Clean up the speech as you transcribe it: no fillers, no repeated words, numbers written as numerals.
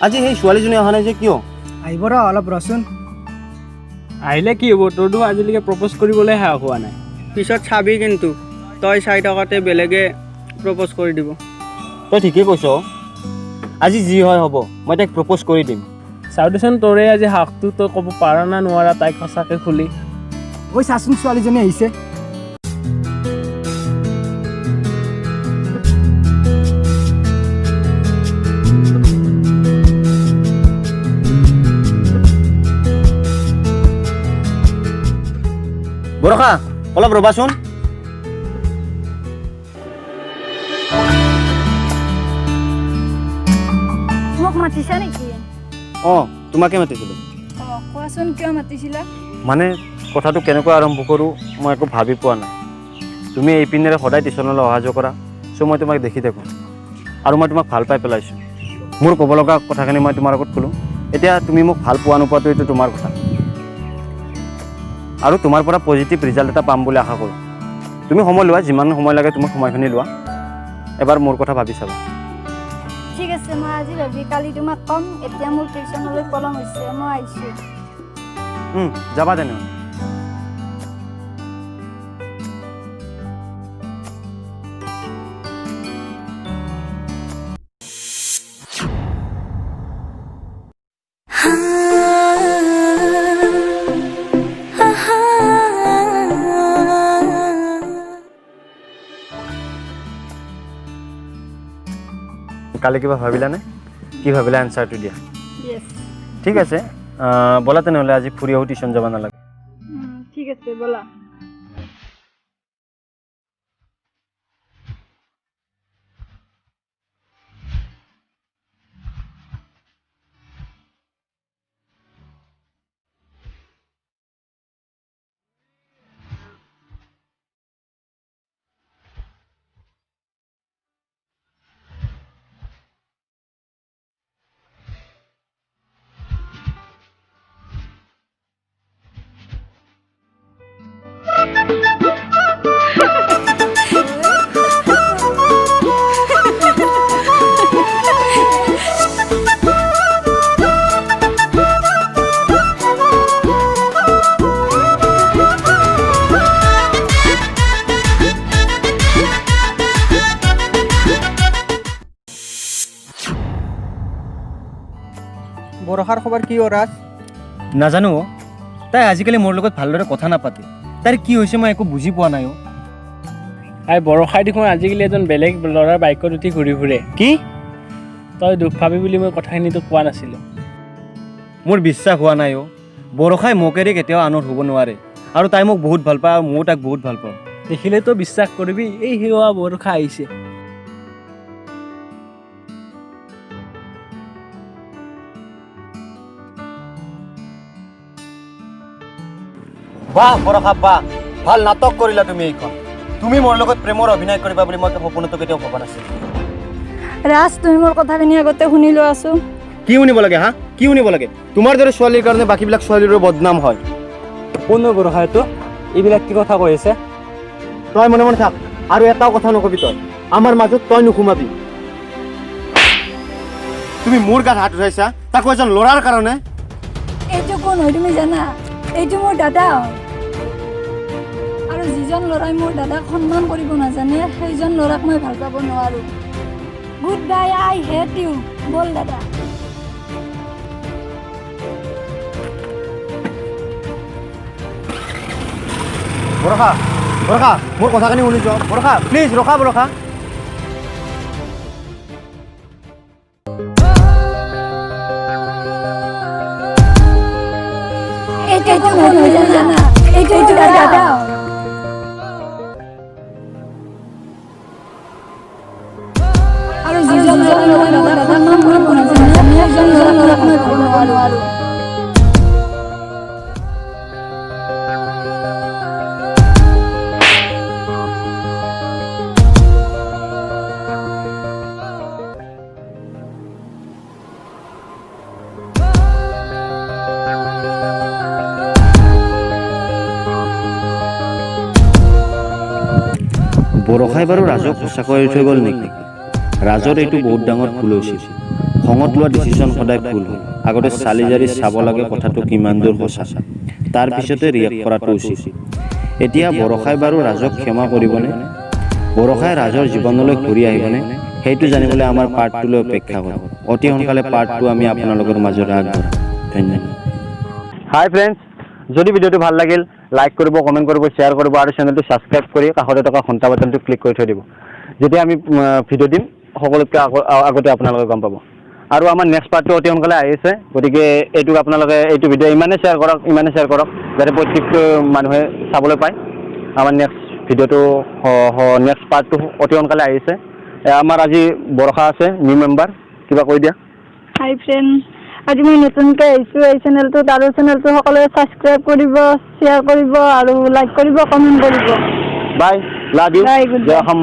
আজি সেই ছোৱালীজনী অহা নাই যে কিয়? আহিব ৰ, অলপ ৰচোন। আহিলে কি হ'ব? তোৰতো আজিলৈকে প্ৰপ'জ কৰিবলৈ সাহস হোৱা নাই। পিছত চাবি কিন্তু, তই চাই থকাতে বেলেগে প্ৰপ'জ কৰি দিব। তই ঠিকেই কৈছ। আজি যি হয় হ'ব, মই তাইক প্ৰপ'জ কৰি দিম। চাওঁ দেচোন, তোৰে আজি সাহসটো তই ক'ব পাৰা না নোৱাৰা তাইক সঁচাকৈ খুলি। ঐ, চাচোন, ছোৱালীজনী আহিছে। বৰষা, অলপ ৰ'বাচোন। মোক মাতিছা নেকি? অঁ, তোমাকে মাতিছিলোঁ। অঁ, কোৱাচোন, কিয় মাতিছিলা? মানে কথাটো কেনেকৈ আৰম্ভ কৰোঁ মই একো ভাবি পোৱা নাই। তুমি এইপিনেৰে সদায় টিউচনলৈ অহা যোৱা কৰা, চ' মই তোমাক দেখি থাকোঁ আৰু মই তোমাক ভাল পাই পেলাইছোঁ। মোৰ ক'ব লগা কথাখিনি মই তোমাৰ আগত ক'লোঁ। এতিয়া তুমি মোক ভাল পোৱা নোপোৱাটো এইটো তোমাৰ কথা আৰু তোমাৰ পৰা পজিটিভ ৰিজাল্ট এটা পাম বুলি আশা কৰোঁ। তুমি সময় লোৱা, যিমান সময় লাগে তুমি সময়খিনি লোৱা। এবাৰ মোৰ কথা ভাবি চাবা। ঠিক আছে, মই আজি ভাবি কালি তোমাক ক'ম। এতিয়া মোৰ টিউচনলৈ পলম হৈছে, মই আহিছোঁ। যাবা তেনেহ'লে। কালি কিবা ভাবিলানে? কি ভাবিলা, এনচাৰটো দিয়া। য়েছ। ঠিক আছে, ব'লা তেনেহ'লে আজি ফুৰি আহোঁ, টিউচন যাব নালাগে। ঠিক আছে, ব'লা। বৰষাৰ খবৰ কি অ' ৰাজ? নাজানো অ'। তাই আজিকালি মোৰ লগত ভালদৰে কথা নাপাতে। তাইৰ কি হৈছে মই একো বুজি পোৱা নাই অ'। আই, বৰষাই দেখোন আজিকালি এজন বেলেগ ল'ৰাৰ বাইকত উঠি ঘূৰি ফুৰে। কি? তই দুখ পাবি বুলি মই কথাখিনি তোক কোৱা নাছিলোঁ। মোৰ বিশ্বাস হোৱা নাই অ'। বৰষাই মোক এৰি কেতিয়াও আনৰ হ'ব নোৱাৰে আৰু তাই মোক বহুত ভাল পায় আৰু ময়ো তাইক বহুত ভাল পাওঁ। দেখিলে তই বিশ্বাস কৰিবি। এই সেৱা বৰষা আহিছে। বাহ বৰষা বাহ, ভাল নাটক কৰিলা তুমি এইখন। তুমি মোৰ লগত প্ৰেমৰ অভিনয় কৰিবা বুলি মই সপোনতো কেতিয়াও ভবা নাছিলোঁ। ৰাজ, তুমি মোৰ কথাখিনি আগতে শুনি লোৱাচোন। কি শুনিব লাগে? হা, কি শুনিব লাগে? তোমাৰ দৰে ছোৱালীৰ কাৰণে বাকীবিলাক ছোৱালীৰো বদনাম হয়। কোন বৰষা এইটো? এইবিলাক কি কথা কৈ আছে? তই মনে মনে থাক আৰু এটাও কথা নকবি। তই আমাৰ মাজত তই নুসুমাবি। তুমি মোৰ গাত হাত উঠাইছা, তাকো এজন ল'ৰাৰ কাৰণে। এইটো কোন হয় তুমি জানা? এইটো মোৰ দাদা হয়। আৰু যিজন ল'ৰাই মোৰ দাদাক সন্মান কৰিব নাজানে, সেইজন ল'ৰাক মই ভাল পাব নোৱাৰোঁ। Good bye, I hate you. ব'ল দাদা। বৰষা, বৰষা, মোৰ কথাখিনি শুনি যোৱা। বৰষা, প্লিজ ৰখা। বৰষা। এইটো কোন হয় তুমি জানা? এইটো মোৰ দাদা হয়। আৰু যিজন ল'ৰাই মোৰ দাদাক সন্মান কৰিব নাজানে, সেইজন ল'ৰাক মই ভাল পাব নোৱাৰোঁ। বৰষাই বাৰু ৰাজক সঁচাকৈ এৰি থৈ গ'ল নেকি? ৰাজৰ এইটো বহুত ডাঙৰ ভুল হৈছিল। খঙত লোৱা ডিচিশ্যন সদায় ভুল হয়। আগতে চালি জাৰি চাব লাগে কথাটো কিমান দূৰ সঁচা, তাৰপিছতে ৰিয়েক্ট কৰাটো উচিত। এতিয়া বৰষাই বাৰু ৰাজক ক্ষমা কৰিবনে? বৰষাই ৰাজৰ জীৱনলৈ ঘূৰি আহিবনে? সেইটো জানিবলৈ আমাৰ পাৰ্টটোলৈ অপেক্ষা কৰক। অতি সোনকালে পাৰ্টটো আমি আপোনালোকৰ মাজলৈ আগবঢ়াম। ধন্যবাদ। হাই ফ্ৰেণ্ডছ, যদি ভিডিঅ'টো ভাল লাগিল, লাইক কৰিব, কমেণ্ট কৰিব, শ্বেয়াৰ কৰিব আৰু চেনেলটো ছাবস্ক্ৰাইব কৰি কাষতে থকা ঘণ্টা বাটনটো ক্লিক কৰি থৈ দিব। যেতিয়া আমি ভিডিঅ' দিম, সকলোতকৈ আগতে আপোনালোকে গম পাব। আৰু আমাৰ নেক্সট পাৰ্টটো অতি সোনকালে আহিছে। গতিকে এইটোক আপোনালোকে এইটো ভিডিঅ' ইমানেই শ্বেয়াৰ কৰক, ইমানেই শ্বেয়াৰ কৰক, যাতে প্ৰত্যেকটো মানুহে চাবলৈ পায়। আমাৰ নেক্সট ভিডিঅ'টো, নেক্সট পাৰ্টটো অতি সোনকালে আহিছে। আমাৰ আজি বৰষা আছে, নিউ মেম্বাৰ। কিবা কৈ দিয়া। হাই ফ্ৰেণ্ড, আজি মই নতুনকৈ আহিছোঁ এই চেনেলটোত আৰু চেনেলটো সকলোৱে ছাবস্ক্ৰাইব কৰিব, শ্বেয়াৰ কৰিব আৰু লাইক কৰিব, কমেণ্ট কৰিব। Bye, love you. Bye, goodbye. Jay Assam.